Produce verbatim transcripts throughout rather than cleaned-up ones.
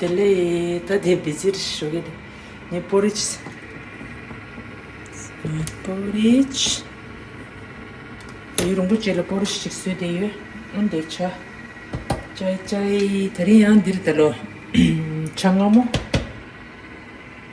དེ་ལས་ད་དེ་བི་ཛི་རེད་ཞུ་གི་འདུག་ངས་པོ་རི་ཇི། པོ་རི་ཇི། ཡུན་རིང་པོ་རྗེས་ལ་པོ་རི་ཇི་ཅིག་བཟོས་བསྡད་ཡོད། ཨང་དེ་ཇ། ཇའི་ཇའི་ད་རིང་ཡང་འདིར་ད་ལོ། ཇ་མངར་མོ།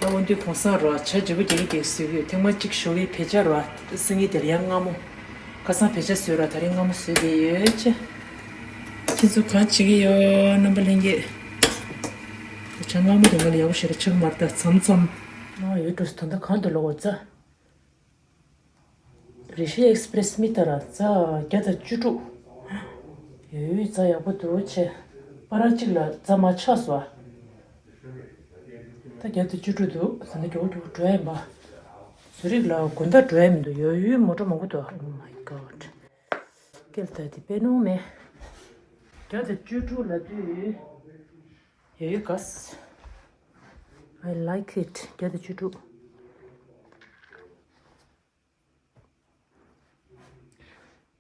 ད་འོ་འདི་གོང་ས་རོ་ཇ་ལྗིད་པོ་རྒྱག་གི་རྒྱག་གི་བཟོས་ཡོད། ཐེངས་མ་གཅིག་ཞོགས་ཀས་བེ་ཇ་རོ་སང་ཉིན་དེར་ཡང་མངར་མོ། ཁ་སང་བེ་ཇ་བཟོས་རོ་ད་རིང་མངར་མོ་བཟོས་བསྡད་ཡོད་ཅེ། ཁྱེད་ཚོ་གང་བྱེད་ཀྱི་ཡོད་རྣམ་པ་ལྷན་རྒྱས། ཇ་མངར་མོ་དེ་ང་ལ་ཡག་པོ་ཞེ་དྲག་ཆགས་མ་རེད་ད་མཚམས་མཚམས། ཨ་ཡོད་འགྲོ་ད་ལྟ་གང་དུ་ལོག་འོ་ཙ། རེ་ཤི་ཨེག་སི་པི་རེ་སི་མི་ལྟར་ཙ་བརྒྱ་དང་བཅུ་དྲུག་ཡོད་ཙ་ཡག་པོ་འདུག་ཆེ། པ་ར་གཅིག་ལ་ཙ་མ་ཆགས་སོ། ད་བརྒྱ་དང་བཅུ་དྲུག་འདུག་ད་ནི་མགྱོགས་མགྱོགས་འགྲོ་ཡ་ཡིན་པ། ཟུ་རིག་ལ་དགོན་ཟླ་འགྲོ་ཡ་མི་འདུག་ཡོད་ཡོད་མོ་ཊ་མང་པོ་འདུག Oh my god. སྐལ་ད་དེ་པེ་ནོ་མེ། བརྒྱ་དང་བཅུ་དྲུག་ལ་དུས། ཡོད་ཡོད་ག I like it. བརྒྱ་དང་བཅུ་དྲུག་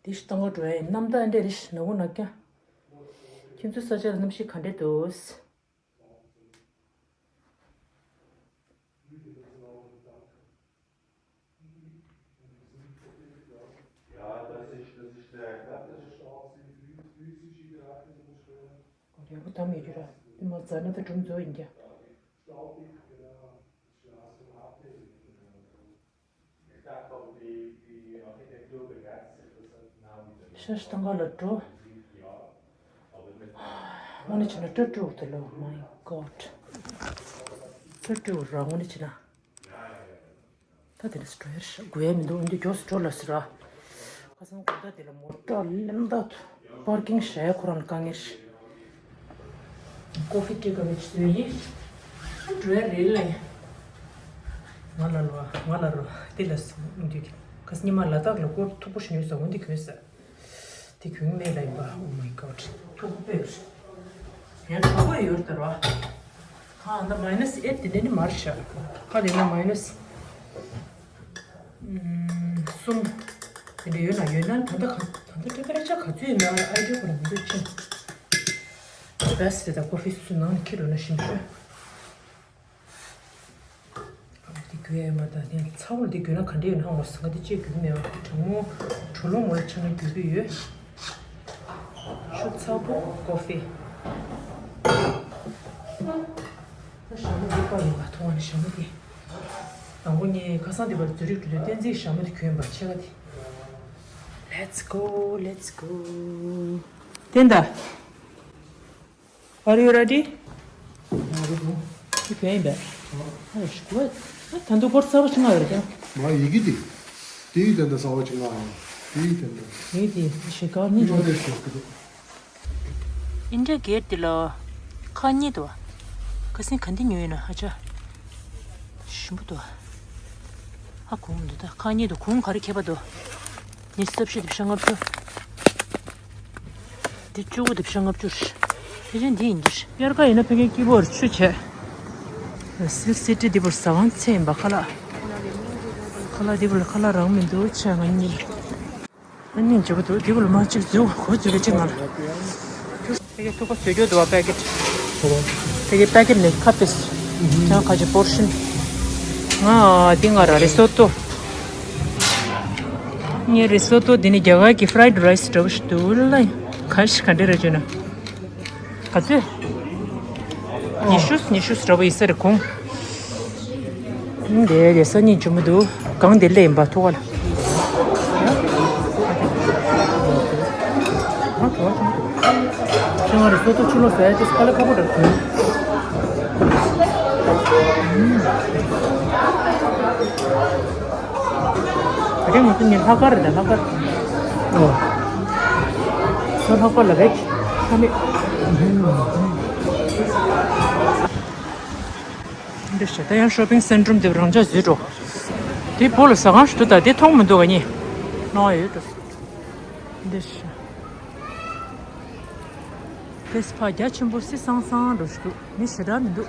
འདི་ཞིག་གཏོང་ག་འགྲོ་ཡ་ཡིན། གནམ་ཐང་འདྲ་རེ་ཞིག་ནག་པོ་ནག་རྐྱང་། ཁྱེད་ཚོའི་ས་ཆ་ལ་གནམ་གཤིས་ག་འདྲ་འདུག་ཡག་པོ་དམ་ཡོད་རྒྱུ་ར། དེ་མ་ཟ་ན་ད་སྒྲུང་རྫོགས་ཡིན་ཀྱང་། ཤ་ཤ་ཐང་ག་ལ་འགྲོ། དངོས་གནས་བྱས་ན་སྤྲོ་སྤྲོ་དེ་ལོ། My god. སྤྲོ་སྤྲོ་ར་དངོས་གནས་བྱས་ན། ད་དེ་ནས་འགྲོ་ཡར་ཤ་དགོས་ཡ་མི་འདུག་འདི་མགྱོགས་སུ་འགྲོ་ལ་ཟེར་ར། ཁ་སང་དགོང་དག་དེ་ལ་མོ་ཊ་ལེན་ད་པར་ཀིང་བྱས་ཁོ་རང་ལ་དཀའ་ངལ་ཞིག་ཀོ་ཧྥི་སྤྲད་དགོས་པའི་ཆེད་དུ་ཡིན། འགྲོ་ཡ་རེད་ལ་ཡིན། ང་ལ་ལོ་ང་ལ་རོ་དེ་ལ་སོང་འདུག་ཁ་སང་ཉི་མ་ལ་དྭགས་ལ་སྐོར་མཐུག་པོ་ཞིག་ཉོས་ས་འོ་འདི་གྱོན་ས། དེ་གྱོན་མེད་ལ་ཡིན་པ། Oh my god. མཐུག་པོ་ཡོད་ཡང་དྲོ་པོ་ཡོད་ད་རོ། ཁ་ཨ་ན་མའི་ནས་ཨེ་དེ་ནས་ནི་མར་ཤ། ཁ་ལས་ན་མའི་ནས། གསུམ། དེ་འདྲ་ཡོད་ན་ཡོད་ན་ད་ལྟ་ག་ད་ལྟ་ཊེམ་པེ་རེ་ཅར་ག་ཚོད་ཡོད་ན་ཨའི་ཌི་ཡ་ཁོ་རང་མི་འདུག་ཅི། བེ་སི་དེ་དང་ཀོ་ཧྥི་སོ་སོའི་ནང་ནས་འཁྱེར་འགྲོ་ན་ཞིམ་ཤོས། འདི་གྱོན་ཡ་མ་ད་དེ་ཚ་བོ་འདི་གྱོན་ན་ག་འདྲ་ཡོད་ན་ཧ་གོ་སོང་། ང་འདི་ཅིག་གྱོན་མེད་པ། གྲང་མོ་གྲོ་ལོ་མོ་ལ་ཆགས་ན་གྱོན་གྱི་ཡོད། ཆུ་ཚ་པོ་ཀོ་ཧྥི། ད་ཞྭ་མོ་འདི་པར་ཡིན་པ་མཐོང་བ་ནི་ཞྭ་མོ་འདི། དང་པོ་ངས་ཁ་སང་འདི་བར་ཛུ་རིག་འགྲོ་དུས་བསྟན་འཛིན་ཞྭ་མོ་འདི་གྱོན་པ་ཕྱེད་ཀ་འདི། Let's go, let's go. བསྟན་ད། Are you ready? འདི་གྱོན་ཡིན་པས། ཨ་ཤི་ཀུ་ཨེ། ད་དུང་སྐོར་གསར་པ་ཞིག་མངགས་ཡོད་རེད་ཀྱང་། མ་ཡི་གེ་འདི། དེའི་དོན་དུ་གསར་པ་ཞིག་མངགས་ཡོད། དེའི་དོན་དུ། ངས་འདི་ཞེ་དཀར་གཉིས་ཉོ་བྱུང་། དེ་ཞོག་གི་འདུག་ཨིན་ཌི་ཡ་གེ་ཊི་འདི་ལ་ཁག་གཉིས་འདུག་ཁ་སང་ག་འདི་ཉོས་ཡོད་ན་ཧ་ཅང་ཞིམ་པོ་འདུག་ཧ་གོ་མི་འདུག་ད་ཁག་གཉིས་འདུག་གོང་ག་རེ་ཁྱད་པར་འདུག་ངས་སབ་ཤི་འདི་བྱ་ལྔ་བཅུ། འདི་བཅུ་དགུ་འདི་བྱ་ལྔ་བཅུ་རེད། དེ་བཞིན་འདི་ཡིན་འདི་རེད། དབྱར་ཁ་ཡིན་ན་ཕ་གིའི་སྐྱིད་པོར་ཆུ་བྱས། སིལ་སི་ཊི་འདི་བོར་ཟ་ཁང་ཚད་ཡིན་པ། ཁ་ལག་ཁ་ལག་འདི་བོར་ཁ་ལག་རང་མི་འདུག་ཆ་ང་གཉིས། ཨ་ནི་འཇོག་འདུག་འདི་བོར་མ་གཅིག་འཛུལ་གོ་འཛུལ་གི་གཅིག་ང་ལ། ཕ་གིའི་ཐུག་པ་བཟོས་རྒྱུ་འདུག་བ་པེ་ཀེ་ཊི། ཕ་གིའི་པེ་ཀེ་ཊི་ནས་ཁ་པིས། ཅང་ཁ་ཅིག་པོར་ཤིན། ང་འདི་ང་ར་རི་སོ་ཏོ། ངའི་རི་སོ་ཏོ་འདི་ནི་རྒྱ་གར་གྱི་ཕ་རའེ་ཌི་རའེ་སི་འདྲ་བོ་ཞིག་འདུག་ལ། ག་ཞིག་ག་འདྲ་རེད་བརྗོད་ན། ག་ཚོད། ཉི་ཤུ་ཉི་ཤུ་འདྲ་བོ་ཡིན་ས་རེད་གོང་། འདི་རེད་སང་ཉིན་འཇུ་མི་འདུག་གང་དེ་ལས་ཡིན་པ་ཐུག་ག་ལ། ང་ཐུག་ག་ཐུག་ཁྱེད་ང་རི་སོ་ཏོ་ཆུ་ལོག་ཟ་ཡ་དེ་དཀའ་ལས་ཁག་པོ་འདྲ་བྱུང་། ད་རེས་ང་ཚོ་ནི་ལྷག་དཀར་རེད་ལ་ལྷག་དཀར། ཨོ། སོ་ལྷག་པ་ལ་རེད་ཁ་མེད། འདི་ཤ་ད་ཡང་ཤོ་པིང་སེན་ཊར་འདི་རང་འཇགས་བཟོས་འགྲོ། དེ་བོ་ལ་ཟ་ཁང་ཞིག་འདུག་ད་དེ་མཐོང་མི་འདུག་ག་ཉེ། ནོ་ཡོད་འགྲོ། འདི་ཤ། དེས་ཕ་རྒྱ་ཆེན་པོ་སི་སང་སང་འགྲོ་ཞིག་འདུག་མི་ཞེ་དྲག་མི་འདུག་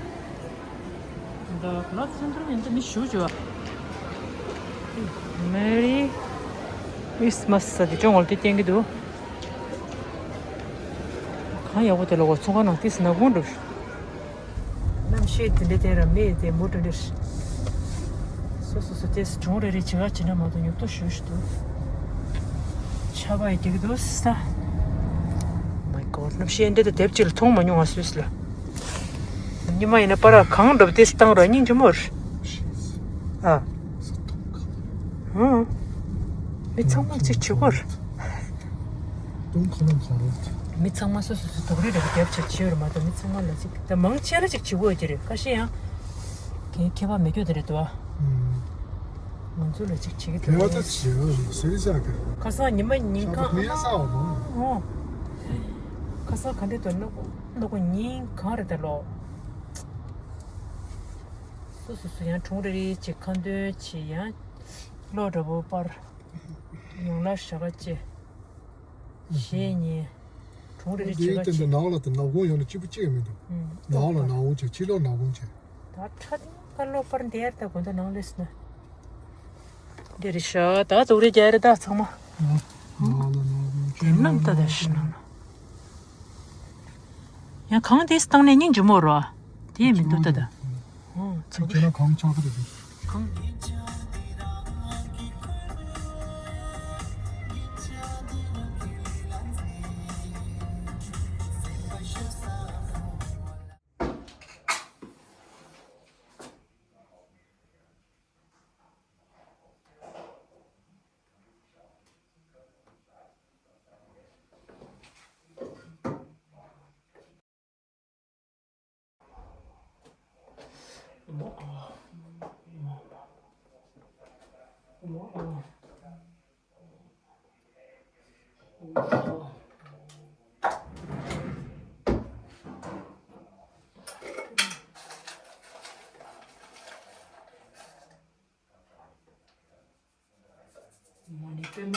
ད་ལ་སེན་ཊར་ཡིན་ད་མི་ཞུ་བྱོས། མེ་རི་ཁྲིས་མས་ཟེར་དེ་ཅོང་འོལ་དེ་བསྟན་གི་འདུག་གང་ཡག་པོ་དེ་ལ་འོ་ཚོང་ཁང་ནང་ཏིས་ནག་ཁུང་འགྲོ་ཞིག་གནམ་གཤིས་དེ་འདྲ་དེ་ར་མེད་དེ་མུ་འདྲ་འདྲ། སོ་སོ་སོ་དེ་གྲོང་རེ་རེ་བྱེད་ཀ་བྱེད་ན་མ་གཏོགས་ཉོབ་ཏོ་ཞུ་ཞུ་འདུག་ཆར་པ་ཡི་རྒྱག་གི་འདུག་ས། My God, གནམ་གཤིས་འདི་དེ་དེབ་ཅིག་ལ་མཐོང་མ་མྱོང་ང་སུས་ལ། ཉི་མ་ཡིན་ན་པ་ར་གང་འགྲོ་དེ་སྟངས་ར་སྙིང་རྗེ་མོ་རེད། ཨ། ཧུང་། མི་ཚང་མ་ཅིག་བྱེད་དགོས་རེད། དུང་ཁ་ནང་གང་རེད། མི་ཚང་མ་སོ་སོ་སོ་དོག་རིགས་རེ་རྒྱབ་ཆེ་བྱེད་ཡོད་རེད་མ་གཏོགས་མི་ཚང་མ་ལ་ཅིག་ད་མང་ཆེ་ལ་ཅིག་བྱེད་དགོས་ཀྱི་རེད། ཁ་ཤས་ཡང་གའི་ཁྱད་པར་མེད་རྒྱུ་དེ་རེད་དོ། ང་ཚོ་ལ་ཅིག་བྱེད་ཀྱི་དེ་འདུག་བ་ད་བྱེད་ཡོད་རེད་སེ་རི་ས་གི། ཁ་སང་ཉི་མ་ཉིན་གང་ཨ་མ་ཨོ། ཁ་སང་ག་འདྲ་དོ་ནོ་ནོ་གོ་ཉིན་གང་རེད་ད་ལོ། སོ་སོ་སོ་ཡང་གྲོང་རེ་རེ་ཅིག་ཁ་འདོན་བྱེད་ཡང་གློག་འདྲ་པོ་པར་ཡོང་ལ་ཞག་ཅེ་གཞས་ཉན་གྲོང་རེ་རེ་བྱེད་ཀ་ཅེ། ནག་ལ་དང་ནག་ཁུང་ཡོང་ན་གཅིག་པུ་གཅིག་མི་འདུག་ནག་ལ་ནག་ཁུང་བྱེད་ཕྱི་ལོགས་ནག་ཁུང་བྱེད། ད་ཁྲ་ཏིང་ཀ་གློག་པར་འདེར་ད་དགོན་ད་ནང་ལས་སུ་ན། འདི་རེ་ཤ་ད་དུག་རེ་རྒྱ་རེ་ད་ཚང་མ། ནག་ལ་ནག་ཁུང་བྱེད། དེ་རྣམས་ད་ད་ཤི་ན་ན། ཡང་གང་དེ་སྟེང་ནས་སྙིང་རྗེ་མོ་རོ། དེ་མི་འདུག་ད་ད། ཨོ་ཚོ་ཁྱེད་རང་གང་ཆགས་ཀྱི་རེད། གང་། མ་ཎི་པདྨ།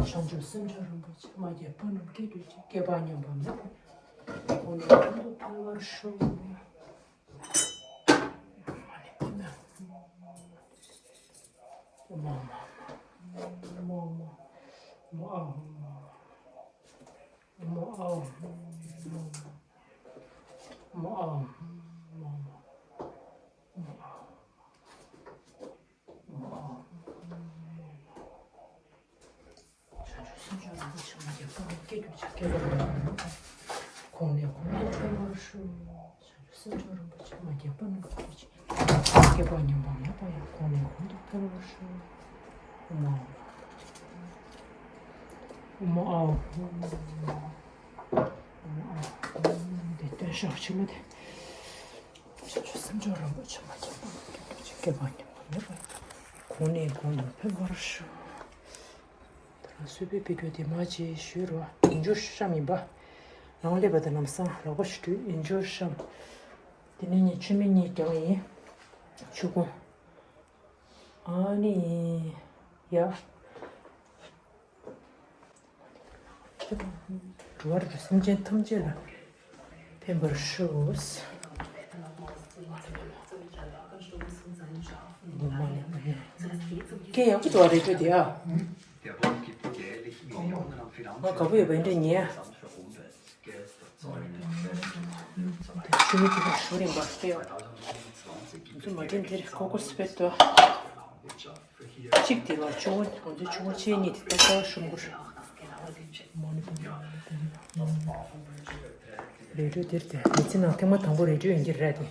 བྱང་ཆུབ་སེམས་མཆོག་རིན་པོ་ཆེ་མ་སྐྱེས་པ་རྣམས་སྐྱེ་གྱུར་ཅིག་སྐྱེས་པ་ཉམས་པ་མེད་པར་གོང་ནས་གོང་དུ་འཕེལ་བར་ཤོག་མ་ཎི་པདྨ། མ་མ་མ་མ་མ་མ་ཨ་མ་ཨ་མ་མ་ཨ་མ་མ་མ་ཨ་མ་ཨ་མ། བྱང་ཆུབ་སེམས་མཆོག་རིན་པོ་ཆེ་མ་སྐྱེས་པ་རྣམས་སྐྱེ་གྱུར་ཅིག་སྐྱེས་པ་ཉམས་པ་མེད་པར་གོང་ནས་གོང་དུ་འཕེལ་བར་ཤོག་བྱང་ཆུབ་སེམས་མཆོག་རིན་པོ་ཆེ་མ་སྐྱེས་པ་རྣམས་སྐྱེ་གྱུར་ཅིག་སྐྱེས་པ་ཉམས་པ་མེད་པ་ཡང་གོང་ནས་གོང་དུ་འཕེལ་བར་ཤོག་ཨོ་མ་ཨོ་མ་ཨོ་མ་ཨོ་མ་ཨོ་འདི་སྟོན་ཤོག་ཕྱི་མ་དེ། བྱང་ཆུབ་སེམས་མཆོག་རིན་པོ་ཆེ་མ་སྐྱེས་པ་རྣམས་སྐྱེ་གྱུར་ཅིག་སྐྱེས་པ་ཉམས་པ་མེད་པ་གོང་ནས་གོང་དུ་འཕེལ་བར་ཤོག་ད་རང་གསོལ་བའི་དཔེ་རྒྱུད་དེ་མ་བྱེད་ཞུས་རོ། ཡིན་རྒྱུ་བཤམས་ཡིན་པ། རང་སླེབས་པ་དང་ལམ་སང་ལག་པ་ཞུ་དུས་ཡིན་རྒྱུ་བཤམས། དེ་ནས་ངས་མཆོད་མེ་གཉིས་རྒྱག་ཡིན། ཆུ་ཁུང་། ཨ་ནི། ཡ། འགྲོ་བ་རིགས་སེམས་ཅན་ཐམས་ཅད་ལ་ཕན་པར་ཤོག་སྐད་ཡག་པོ་འདུག་རེ་ཅོ་དེ་ཨ། ང་དགའ་པོ་ཡོད་པ་འདྲ་ཉེ། ཆུ་མིག་དེ་ཞུ་རིང་པ་སྐད་ཡག་ཚོ་མ་དྲན་དེར་ཀོ་ཀོ་སི་པེ་ཏོ། གཅིག་དེ་ལ་ཆུང་ངུ་ང་ཚོའི་ཆུང་ངུ་ཆེ་གཉིས་དེ་ལྟ་ཚར་ཤོང་གི་རེད། མ་ཎི་པདྨ་མ་ཎི་པདྨ། རེ་ཌིའོ་དེར་དེ་མི་ཚེ་ནང་ཐེངས་མ་དང་པོ་རེ་ཌིའོ་ཡིན་གྱི་རེད་དེ།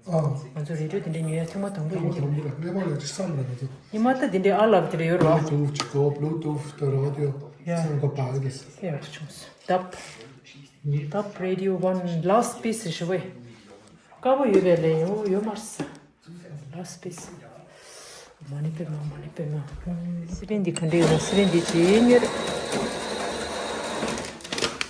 ཨ། ང་ཚོ་རེ་ཌིའོ་དེ་འདྲ་ཉོ་ཡ་ཐེངས་མ་དང་པོ་ཡིན་གྱི་རེད། ཐེངས་མ་དང་པོ་རེད་དེ་བསམ་མེད་པ་དེ། ཉི་མ་ད་དེ་འདྲའི་ཨ་ལབ་དེ་འདྲ་ཡོད་རོ། Bluetooth ཅིག་གོ Bluetooth དང་རེ་ཌིའོ་ཡ། སེམས་ཁ་བག་གི་ཟེར། ཡག་བྱུང་སོང་། Dub Dub Radio One last piece ཞུ་བས། དཀར་པོ་ཡོད་པའི་ལན་ཡོད་ཡོད་མ་རེད་ཟེར། Last piece. མ་ཎི་པདྨ་མ་ཎི་པདྨ། སི་པན་འདི་ག་འདྲ་ཡོད་ན་སི་པན་འདི་ཇེ་མྱུར།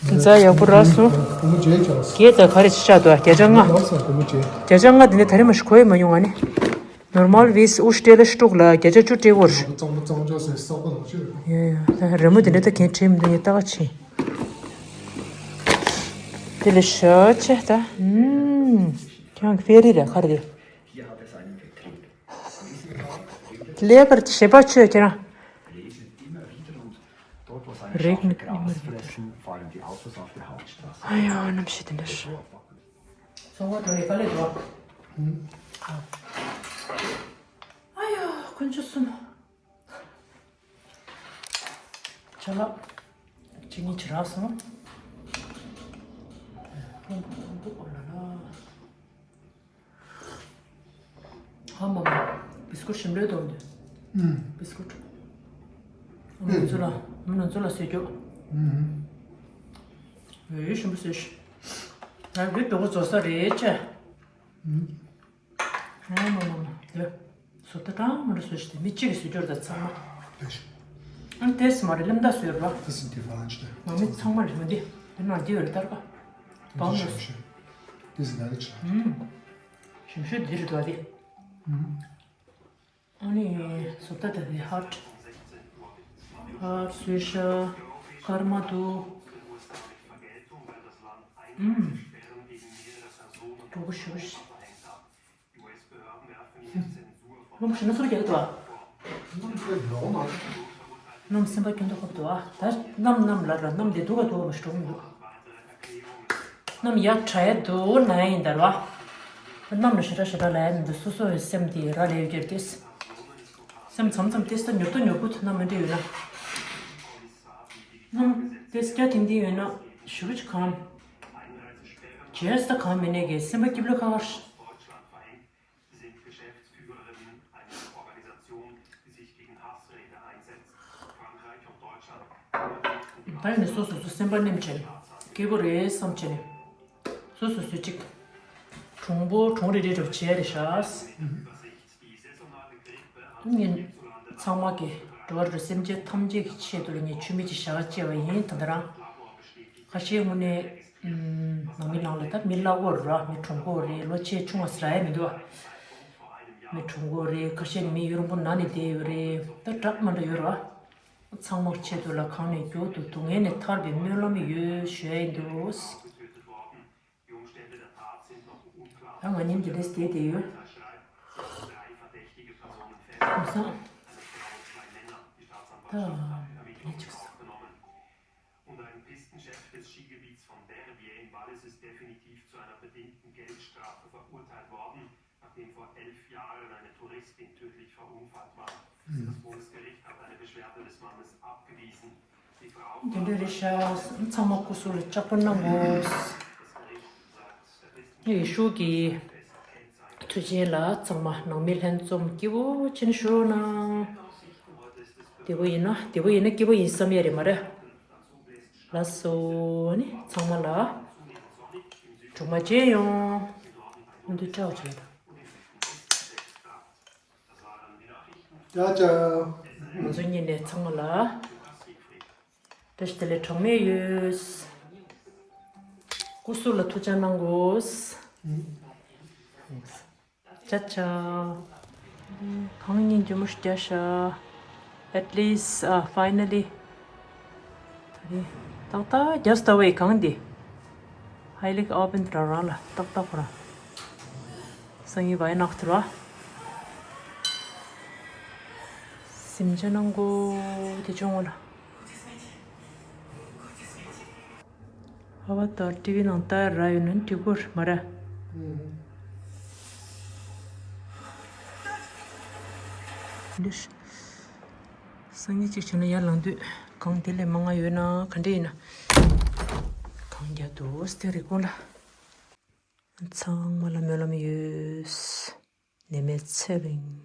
འཛའ་ཡག་པོ་རག་སོང་། གས་ད་ག་རེ་ཆ་ཆག་འདུག་བརྒྱ་ཆ་ལྔ། བརྒྱ་ཆ་ལྔ་འདི་ནས་ད་རེས་མ་ཞིག་གོ་ཡི་མ་མྱོང་ང་ནི། Normal vis ush tele shtuk la བརྒྱ་ཆ་བཅུ་སྤྲད་དགོས། ཡ་ཡ་རི་མོ་འདི་འདྲ་ད་གན་བྲིས་མི་འདུག་ངས་ལྟ་ག་ཕྱིན། དེ་ལས་ཤ་ཆེ་ད། ཁྱོད་ཀྱི་ཕེ་རི་རེད་ག་རེ་རེད། ལས་ཀར་ཞེ་པ་ཆོས་ཁྱེད་རང་། རེག་ནི་ཨ་ཡ་རྣམ་ཤེས་དེ་འདྲ་ཞིག་ཚོང་པ་དེ་ནས་དཀའ་ལས་འདུག་ཨ། ཨ་ཡ། དཀོན་མཆོག་གསུམ། ཅ་ལག་ཅི་ཉིད་ཅི་རག་སོང་། ཨོ་ལ་ལ། ཧ་མ་མ། བིས་ཀུར་ཞིམ་པོ་འདུག་འདུག་ཨུམ། བིས་ཀུར། ཨུམ། ང་ཚོ་ལ། ང་ཚོ་ལ་བཟོས་རྒྱུ། ཨུམ། འོ་ཞིམ་པོ་བཟོས་ཤག་ང་བི་ལོག་རྫོགས་ས་རེད་ཅེ། ཨུམ། ཧ་མ་མ་མ། དེ། བཟོ་ལྟ་གྲངས་མང་པོ་བཟོས་ཤག་དེ་མི་གཅིག་གིས་བཟོས་རྒྱུ་རེད་ད་ཚང་མ། ལེགས་ཤོག་ཨང་ཏེས་མ་རེད་ལེམ་ད་བཟོས་ར། This is different. ང་མི་ཚང་མ་ལེམ་འདི། དེ་ན་འདི་ཡོད་རེད་ད་ར་པ། བང་མོ། This is very cheap. ཨུམ། ཞིམ་ཤོས་འདི་རེད་དོ་དེ། ཨུམ། ཨ་ནི་བཟོ་ལྟ་དེ་ཧར་ཊི། ཧར་ཊི་སུས་ཤ། ཀར་མ་དུ། ཨུམ། གྲོགས་པོ་ཞུ། རླུང་ཞིག་ན་ཚུར་རྒྱག་གི་འདུག་ཨ། གནམ་སེམས་པ་སྐྱོ་མདོག་ཁ་པོ་འདུག་ཨ། ད་གནམ་གནམ་ལ་ར་གནམ་དེ་སྡུག་ག་སྡུག་ག་མ་ཞིག་འགྲོ་གི་མི་འདུག་གནམ་ཡར་དྲག་ཡ་འདུག་ན་ཡིན་ད་ར་བ། གནམ་ལ་ཞེ་དྲག་ཞེ་དྲག་ལ་ཡ་མི་འདུག་སོ་སོ་ཡི་སེམས་དེ་ར་ལས་ཡོད་ཀྱི་རེད། སེམས་མཚམས་མཚམས་ཏེ་སྟ་ཉོབ་ཏོ་ཉོབ་པོ་ཐ་ན་མི་འདྲ་ཡོད་ན། གནམ་ཏེ་སྐྱ་ཐིང་ཐིང་ཡོད་ན་ཞུ་བ་ཅིག་གམ། བྱས་ས་གང་མི་གནས་ཀྱི་སེམས་པ་སྐྱིད་པོ་ཁ་ཁར། ད་ཡིན་ནས་སོ་སོ་སོ་སེམས་པ་ནེམ་བྱས་ནས་སྐྱིད་པོ་རེད་བསམ་བྱས་ནས་སོ་སོ་སོ་ཅིག་གྲུང་པོ་གྲུང་རེ་རེ་རེ་བྱས་རེ་ཤག་ངས་ཚང་མ་གི་འགྲོ་བ་རིགས་སེམས་ཅན་ཐམས་ཅད་ཀྱི་ཆེད་དུ་ལ་ངས་ཆུ་མིག་ཅིག་བཞག་བཅད་པ་ཡིན། ད་ལྟ་རང་ཁ་ཤས་དངོས་གནས་ནང་མི་ནང་ལ་ད་མི་བརླག་གོ་ར་མི་གྲུང་གོ་རེད། ལོ་ཆེ་ཆུང་བ་ཟེར་ཡ་མི་འདུག་བ། མི་གྲུང་གོ་རེད། ཁ་ཤས་མི་ཡུན་རིང་པོ་ན་ནས་བསྡད་ཡོད་རེད། ད་འདྲ་མ་འདྲ་ཡོད་ར། ཚང་མ་ཆེད་དུ་ལ་གང་ནས་མགྱོགས་དུ་སྡུག་བསྔལ་ནས་ཐར་བའི་སྨོན་ལམ་ཡོད་ཞུ་ཡ་ཡིན་འདུག་ད་ང་ཉིན་འདི་འདྲས་བསྡད་དེ་ཡོད། ཁོང་ཚང་། ད་ངས་ཅིག་བསམ། Und ein Pistenchef des Skigebiets von Verbier im Wallis ist definitiv zu einer bedingten Geldstrafe verurteilt worden, nachdem vor elf Jahren eine Touristin tödlich verunfallt war. Das Bundesgericht hat eine Beschwerde des Mannes abgewiesen. Die Frau འདི་འདྲ་རེད་ཤག་ཚང་མ་སྐུ་གཟུགས་ལ་ལྕགས་པོ་གནང་དགོས། ཡེ་ཤུ་གི་མཐུ་ཆེན་ལ་ཚང་མ་ནང་མི་ལྷན་འཛོམས་སྐྱིད་པོ་ཅན་ཞུ་ན། བདེ་པོ་ཡིན་ན་བདེ་པོ་ཡིན་ན་སྐྱིད་པོ་ཡིན་བསམ་ཡ་རེད་མ་རེད། ལགས་སོ་ནི་ཚང་མ་ལ་སྒྲོལ་མ་མཇལ་ཡོང་། ཨ་འདུས་སྐྲ་བ་བྱས་དང་། ཅག་ཅག་ང་ཚོ་གཉིས་ནས་ཚང་མ་ལ་བཀྲ་ཤིས་བདེ་ལེགས་གྲངས་མེད་ཡོད། སྐུ་གཟུགས་ལ་ཐུགས་ཅག་གནང་དགོས། ཅག་ཅག་གང་ཉིན་ཇོ་མོ་ཞིག་རྒྱ་ཤ། At least, uh, finally. ད་རེས་ཏག་ཏག་རྒྱ་སྟ་བའི་གང་དེ། ཧའི་ལིག་ཨོ་བན་རང་རང་ལ་ཏག་ཏག་ཁོ་རང་། སང་ཉིན་བའི་ནག་ཐུར་བ། སིམ་ཆ་ནང་གོ་དེ་ཆུང་ངོ་ལ། ཨ་བ་ད་ཊི་ཝི་ནང་ལྟ་ར་ཡོད་ན་འགྲིག་གོ་མ་ར། འདི་སང་ཉིན་གཅིག་བྱས་ན་ཡར་ལངས་དུས་གང་དེ་ལས་མང་ང་ཡོད་ན་ག་འདྲ་ཡིན་ན། གང་རྒྱ་དུ་སྟེ་རི་ཀུན་ལ་ཚང་མ་ལ་སྨོན་ལམ་ཡོད། ནད་མེད་ཚེ་རིང་།